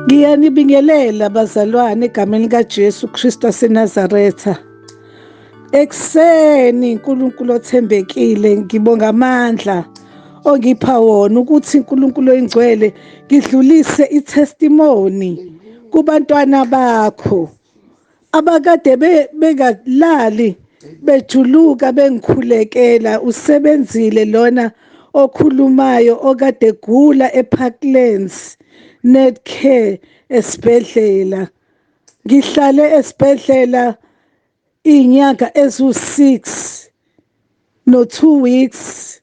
Ngiyanibingelela bazalwane egameni likaJesu Kristu waseNazaretha. Ekuseni uNkulunkulu othembekile, ngibonga amandla ongipha wona ukuthi uNkulunkulu oyingcwele ngidlulise itestimony kubantwana bakho abakade bengalali bejuluka bengikhulekela. Usebenzile lona okhulumayo okade gula eParklands Netcare esibhedlela. Ngihlale esibhedlela izinyanga ezu-6 no-2 weeks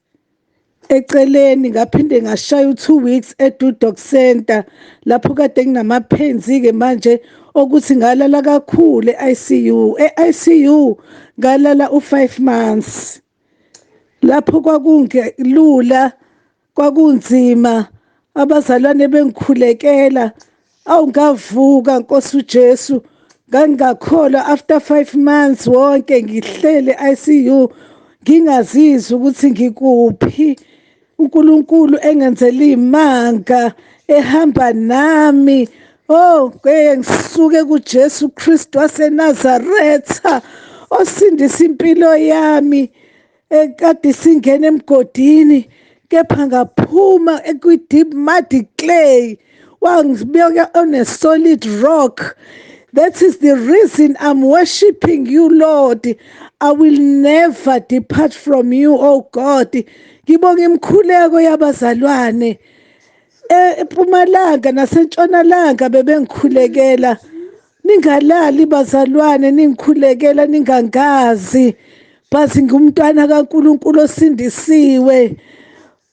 eceleni, ngaphinde ngashaya u-2 weeks eDudok Center lapho kade nginama-pains-ke manje okuthi ngalala kakhulu e-ICU. E-ICU ngalala u-5 months lapho kwakungelula, kwakunzima, abazalwane bengikhulekela. Awungavuka Nkosi uJesu, ngangingakholwa after 5 months wonke ngihlele ICU ngingazizwa ukuthi ngikuphi. uNkulunkulu engenzela imanga ehamba nami. Oh, ngeke ngisuke kuJesu Kristu waseNazaretha osindisa impilo yami ekade singena emgodini, kepha ngaphuma kwi-deep muddy clay, wangibeka on a solid rock. That is the reason I'm worshiping you, Lord. I will never depart from you, oh God. Ngibonga imikhuleko yabazalwane eMpumalanga nasentshonalanga bebengikhulekela. Ningalali bazalwane, ningikhulekela ningangazi, but ngumntwana kaNkulunkulu osindisiwe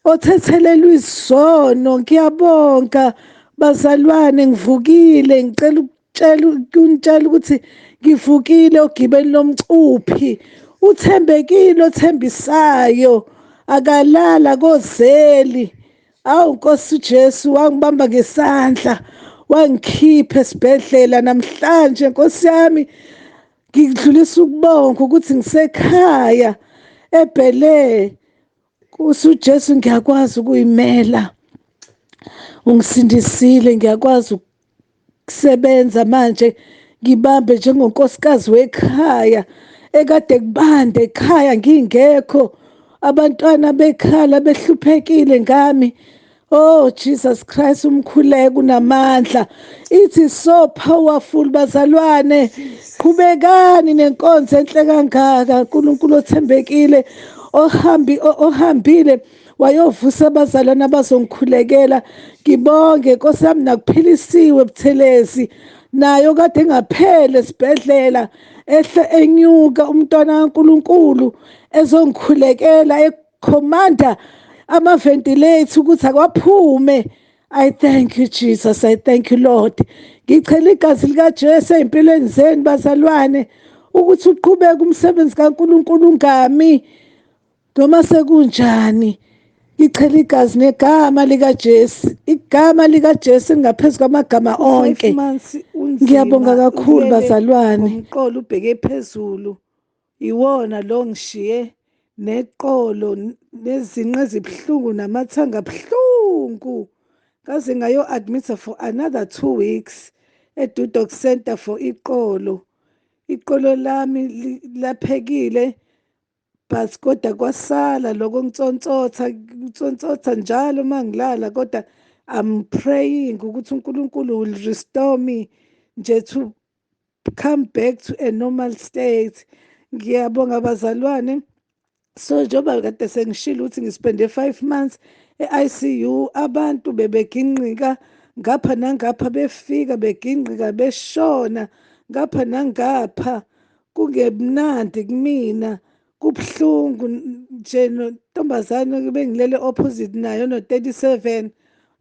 othethelelwe izono. Ngiyabonga bazalwane, ngivukile. Ngicela ukutshela ukunitshela ukuthi ngivukile ogibeni lomcuphi. Uthembekile othembisayo, akalala kozeli. Awu Nkosi uJesu, wangibamba ngesandla wangikhipha esibhedlela. Namhlanje Nkosi yami ngidlulisa ukubonga ukuthi ngisekhaya eBhele. Nkosi uJesu, ngiyakwazi ukuyimela, ungisindisile, ngiyakwazi ukusebenza manje, ngibambe njengonkosikazi wekhaya ekade kubande ekhaya ngingekho, abantwana bekhala behluphekile ngami. Oh Jesus Christ, umkhuleko unamandla. It is so powerful bazalwane. Qhubekani nenkonzo enhle kangaka. uNkulunkulu othembekile ohambi ohambile wayovusa abazalwane abazongikhulekela. Ngibonge Nkosi yami nakuphilisiwe Buthelezi, nayo kade engaphele esibhedlela, ehle enyuka umntwana kaNkulunkulu ezongikhulekela, ekhomanda ama-ventilator ukuthi akwaphume. I thank you Jesus, I thank you Lord. Ngichela igazi likaJesu ey'mpilweni zenu bazalwane ukuthi uqhubeke umsebenzi kaNkulunkulu ungami noma sekunjani. Ngichela igazi negama likaJesu, igama likaJesu lingaphezu kwamagama onke. Ngiyabonga kakhulu bazalwane. Umqolo ubheke phezulu, iwona lo ngishiye neqolo nezinqe ezibuhlungu namathanga abuhlungu. Ngaze ngayo-admit for another 2 weeks eDudok Center for iqolo. Iqolo lami laphekile but kodwa kwasala lokho ngitsontsotha ngitsontsotha njalo mangilala, kodwa I'm praying ukuthi uNkulunkulu will restore me nje to come back to a normal state. Ngiyabonga bazalwane. So njengoba kade sengishilo ukuthi ngispende 5 months e-ICU, abantu bebeginqika ngapha nangapha, befika beginqika beshona ngapha nangapha, kungemnandi kumina, kubuhlungu nje. Nontombazane bengilele opposite nayo no-37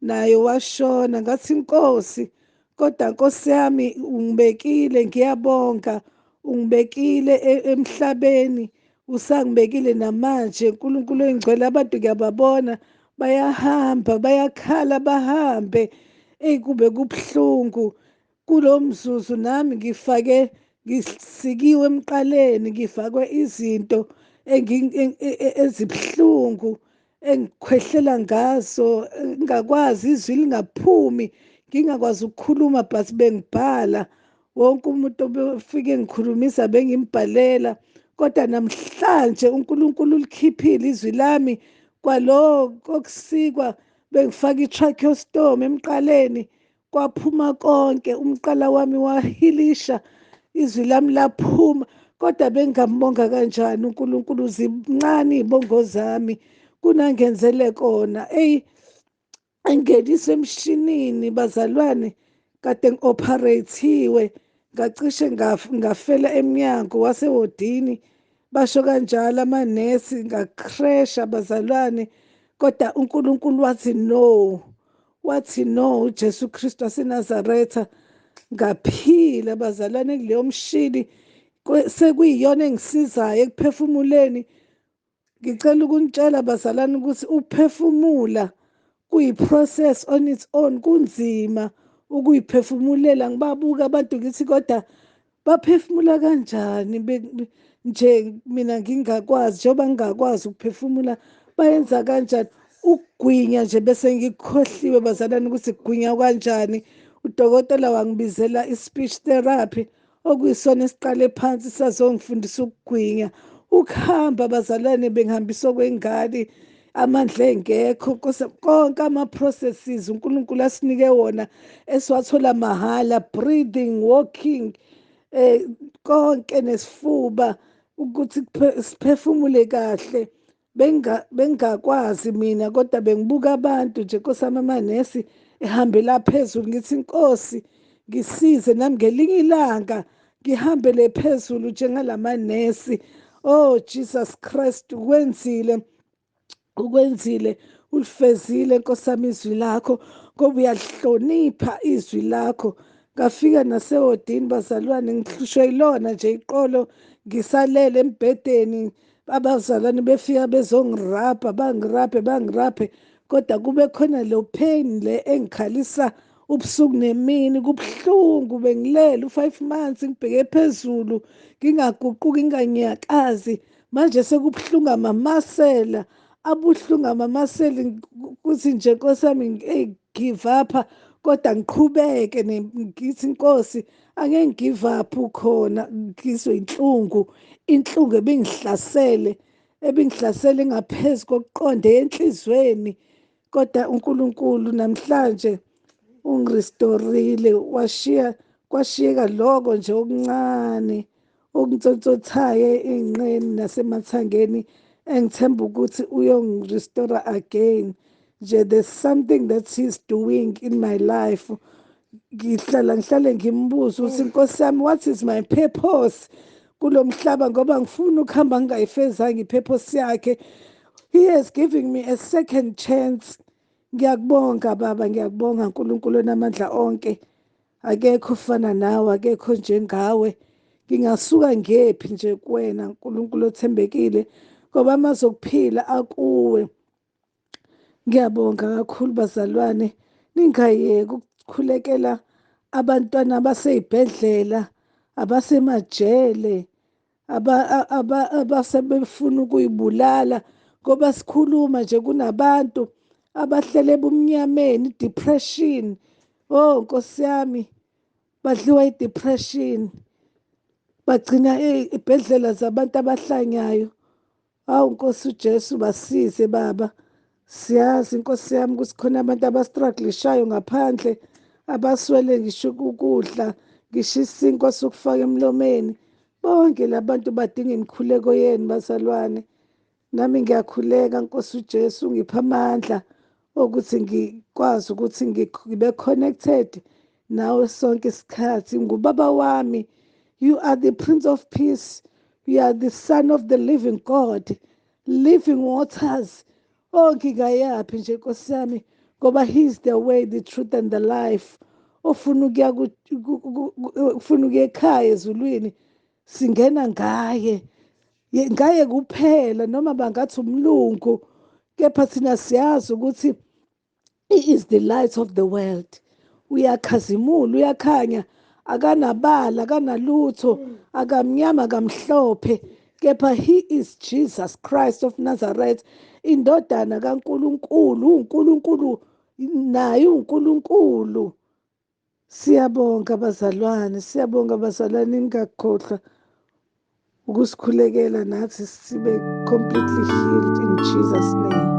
naye washona. Ngathi inkosi, kodwa Nkosi yami ungibekile, ngiyabonga, ungibekile emhlabeni, usangibekile namanje. uNkulunkulu oyingcwele, abantu ngiyababona bayahamba, bayakhala bahambe. Eyi, kube kubuhlungu kulo mzuzu. Nami ngifake ngisikiwe emqaleni, ngifakwe izinto ezibuhlungu engikhwehlela ngazo, ngingakwazi, izwi lingaphumi. Ngingakwazi ukukhuluma, but bengibhala. Wonke umuntu obefike ngikhulumisa bengimbhalela. Kodwa namhlanje uNkulunkulu ulikhiphile izwi lami kwaloko okusikwa, bengifaka i-tracheostomy emqaleni, kwaphuma konke. Umqala wami wahilisha, izwi lami laphuma. Kodwa bengingambonga kanjani uNkulunkulu? Zincane iy'bongo zami kunangenzele kona. Eyi, angeniswe emshinini, bazalwane, kade ngi-operate-iwe, ngacishe ngafela emnyango wasewodini, basho kanjalo amanesi. Ngacrasha, bazalwane, kodwa uNkulunkulu wathi no, wathi no, uJesu Kristu waseNazaretha. Ngaphila, bazalwane, kuleyo mshini sekuyiyona engisizayo ekuphefumuleni. Ngicela ukunitshela, bazalwane, ukuthi ukuphefumula kuyi-process on its own. Kunzima ukuyiphefumulela. Ngibabuka abantu, ngithi, kodwa baphefumula kanjani nje mina ngingakwazi? Njengoba ngingakwazi ukuphefumula, bayenza kanjani? Ukugwinya nje bese ngikhohliwe, bazalwane, ukuthi kugwinya kanjani. Udokotela wangibizela i-speech therapy, okuyisona esiqale phansi sazongifundisa ukugwinya. Ukuhamba, bazalwane, bengihambisa okwengane, amandla engekho. Konke ama-processes uNkulunkulu asinike wona esiwathola mahhala, breathing, walking, konke, nesifuba ukuthi siphefumule kahle, bengingakwazi mina. Kodwa bengibuka abantu nje, Nkosi yami, amanesi ehambela phezulu, ngithi, "Inkosi, ngisize nami ngelinye ilanga ngihambele phezulu njengalamanesi." Oh Jesus Christ, ukwenzile, ukwenzile, ulifezile, Nkosi yami, izwi lakho, ngoba uyalihlonipha izwi lakho. Ngafika nasewodini, bazalwane, ngihlushwe yilona nje iqolo, ngisalele embhedeni. Abazalwane befika bezongirabha, bangirabhe, bangirabhe, kodwa kube khona lo pain le engikhalisa ubusuku nemini, kubuhlungu. Bengilele u-5 months ngibheke phezulu, ngingaguquki, nginganyakazi. Manje sekubuhlungu, amamasela abuhlungu, amamaseli, kuthi nje, Nkosi yami, eyi, give up. Kodwa ngiqhubeke, ngithi, "Inkosi, angeke ngigive up." Ukhona ngizwe inhlungu, inhlungu ebingihlasele, ebingihlasele ngaphezu kokuqonda enhlizweni. Kodwa uNkulunkulu namhlanje ungirestorile, washiya kwashiyeka lokho nje okuncane okuntsontsothayo ey'nqeni nasemathangeni, engithemba ukuthi uyongirestore again nje. There's something that he's doing in my life. Ngihlala ngihlale ngimbuza ukuthi, "Nkosi yami, what is my purpose kulo mhlaba?" Ngoba ngifuna ukuhamba ngingayifezanga ipurpose yakhe. He has given me a second chance. Ngiyakubonga, Baba, ngiyakubonga, uNkulunkulu onamandla onke. Akekho ofana nawe, akekho njengawe. Ngingasuka ngephi nje kuwena, uNkulunkulu othembekile, ngoba amazwi okuphila akuwe. Ngiyabonga kakhulu, bazalwane. Ningayeki ukukhulekela abantwana abasey'bhedlela, abasemajele, abasebefuna ukuyibulala, ngoba sikhuluma nje kunabantu abahlele ebumnyameni, depression. Oh Nkosi yami, badliwa i-depression, bagcina ey'bhedlela zabantu abahlanyayo. Hawu Nkosi uJesu, basize, Baba. Siyazi, Nkosi yami, ukuthi khona abantu abastrugglishayo ngaphandle, abaswele ngisho ukudla, ngisho isinkwa sokufaka emlomeni. Bonke labantu badinga imikhuleko yenu, bazalwane. Nami ngiyakhuleka, Nkosi uJesu, ngipha amandla okuthi ngikwazi ukuthi ngibe connected nawe sonke isikhathi. Ngubaba wami. You are the Prince of Peace. You are the Son of the living God, living waters. Oh, ngingayaphi nje, Nkosi yami, ngoba he is the way, the truth and the life. Ofuna ukuya, ufuna ukuya ekhaya ezulwini, singena ngaye, ngaye kuphela. Noma bangathi umlungu, kepha thina siyazi ukuthi he is the light of the world. Uyakhazimula, uyakhanya, akanabala, akanalutho, akamnyama, akamhlophe, kepha he is Jesus Christ of Nazareth, indodana kaNkuluNkulu. uNkulunkulu naye uNkulunkulu. Siyabonga bazalwane, siyabonga bazalwane, ningakhohlwa ukusikhulekela nathi sibe completely healed in Jesus' name.